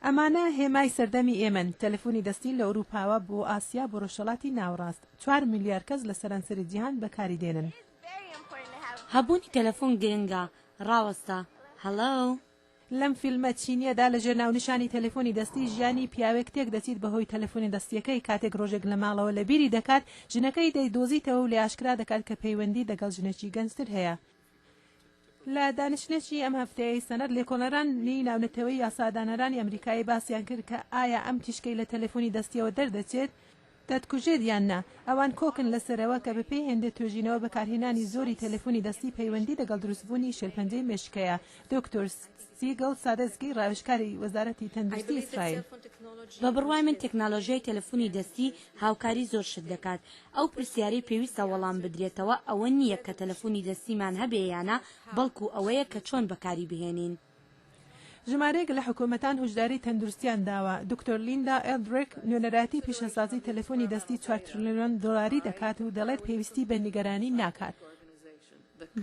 ئەمانە هێمای سەردەمی ئێمەن، تەلەفۆنی دەستی لە ئەوروپاوە بۆ ئاسیا بۆ ڕۆژهەڵاتی ناوەڕاست، چوار ملیار کەس لە سەرانسەری جیهان بەکاری دێنن. هەبوونی تەلەفۆن گرنگە. ڕاوەستە. هەڵۆ. لەم فیلمە چینییەدا لەژێر ناونیشانی تەلەفۆنی دەستی ژیانی پیاوێک تێکدەچیت بەهۆی تەلەفۆنی دەستییەکەی کاتێک ڕۆژێک لە ماڵەوە لەبیری دەکات ژنەکەی دەیدۆزیتەوە و لێ ئاشکرا دەکات کە پەیوەندی دەگەڵ ژنێکی گەنجتر هەیە. لە دانیشتنێکی ئەم هەفتەیەی سەنەت لێکۆڵەرانی ناونەتەوەی یاسادانەرانی ئەمریکایی باسیان کرد کە ئایا ئەم تیشکەی لە تەلەفۆنی دەستیەوە دەردەچێت دەتکوژێت یان نا؟ ئەوان کۆکن لەسەرەوە کە بەپێی هێندێ توێژینەوە بەکارهێنانی زۆری تەلەفۆنی دەستی پەیوەندی دەگەڵ دروستبوونی شێرپەنجەی مێشک هەیە. دکتۆر سیگڵ سادەسکی ڕاوێژکاری وەزارەتی تەندروستی ئیسرائیل. بە بڕوای من تەکنەلۆژیای تەلەفونی دەستی هاوکاری زۆر شت دەکات. ئەو پرسیارەی پێویستە وەڵام بدرێتەوە ئەوە نییە کە تەلەفونی دەستیمان هەبێ یا نا، بەڵکو ئەوەیە کە چۆن بەکاری بهێنین. ژمارەیەک لە حکومەتان هوشداری تەندروستیان داوە. دکتۆر لیندا ئێلدرێک نوێنەرایەتی پیشەسازی تەلەفۆنی دەستی چوار ترلیۆن دۆلاری دەکات و دەڵێت پێویستی بە نیگەرانی ناکات.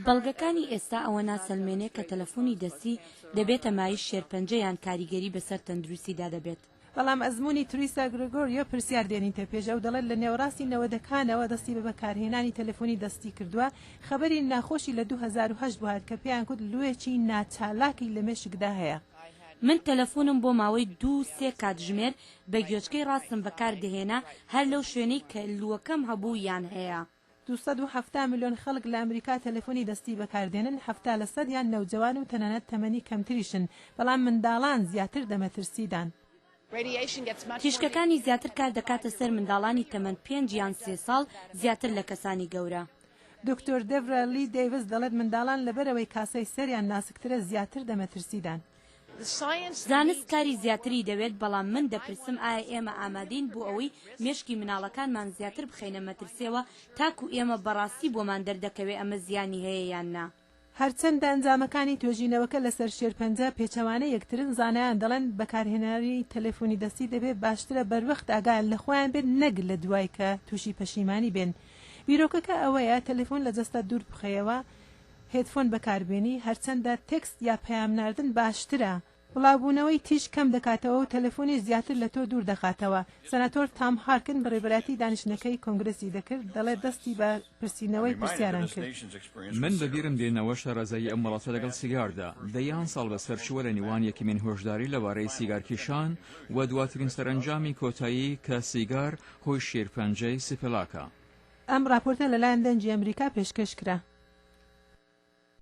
بەڵگەکانی ئێستا ئەوە ناسەلمێنێ کە تەلەفۆنی دەستی دەبێتە مایەی شێرپەنجە یان کاریگەری بەسەر تەندروستیدا دەبێت. بەڵام ئەزموونی تریسا گرێگۆریۆ پرسیار دێنیتە پێش، ئەو دەڵێت لە نێوەڕاستی نەوەدەکانەوە دەستی بە بەکارهێنانی تەلەفۆنی دەستی کردووە، خەبەری ناخۆشی لە 2008 بۆ هات کە پێیان گوت لووێکی ناچالاکی لە مێشکدا هەیە. من تەلەفۆنم بۆ ماوەی دوو سێ کاتژمێر بە گوێچکەی ڕاستم بەکار دەهێنا هەر لەو شوێنەی کە لووەکەم هەبوو یان هەیە. 270 ملیۆن خەڵک لە ئەمریکا تەلەفۆنی دەستی بەکاردێنن، 70 لە سەدیان نەوجەوان و تەنانەت تەمەنی کەمتریشن، بەڵام منداڵان زیاتر دە مەترسیدان. تیشکەکانی زیاتر کار دەکاتە سەر منداڵانی تەمەن پێنج یان سێ ساڵ زیاتر لە کەسانی گەورە. دکتۆر دێڤرا لی دەیڤس دەڵێت منداڵان لەبەرئەوەی کاسەی سەریان ناسکترە زیاتر دە مەترسیدان. زانست کاری زیاتری دەوێت، بەڵام من دەپرسم ئایا ئێمە ئامادەین بۆ ئەوەی مێشکی مناڵەکانمان زیاتر بخەینە مەترسیەوە تاکو ئێمە بەڕاستی بۆمان دەردەکەوێ ئەمە زیانی هەیە یان نا؟ هەرچەندە ئەنجامەکانی توێژینەوەکە لەسەر شێرپەنجە پێچەوانەی یەکترن، زانایان دەڵێن بەکارهێنەرانی تەلەفۆنی دەستی دەبێت باشترە بەروەخت ئاگایان لە خۆیان بێت نەک لە دوای کە تووشی پەشیمانی بێن. بیرۆکەکە ئەوەیە تەلەفۆن لە جەستەت دوور بخەیەوە، headphone بەکاربێنی، هەرچەندە text یا پەیام ناردن باشترە، بڵاوبوونەوەی تیشک کەم دەکاتەوە و تەلەفۆنیش زیاتر لە تۆ دوور دەخاتەوە. سەناتۆر تام هارکن بەڕێوەبەرایەتی دانیشتنەکەی کۆنگرێسی دەکرد، دەڵێت دەستی بە پرسینەوەی پرسیاران کرد. من بە بیرم دێنەوە شارەزایی ئەم وڵاتە لەگەڵ سیگاردا، دەیان ساڵ بەسەر چووە لە نێوان یەکەمین هۆشداری لەبارەی سیگارکیشان و دواترین سەرەنجامی کۆتایی کە سیگار هۆی شێرپەنجەی سپێلاکە. ئەم ڕاپۆرتە لەلایەن دەنگی ئەمریکا پێشکەش کرا.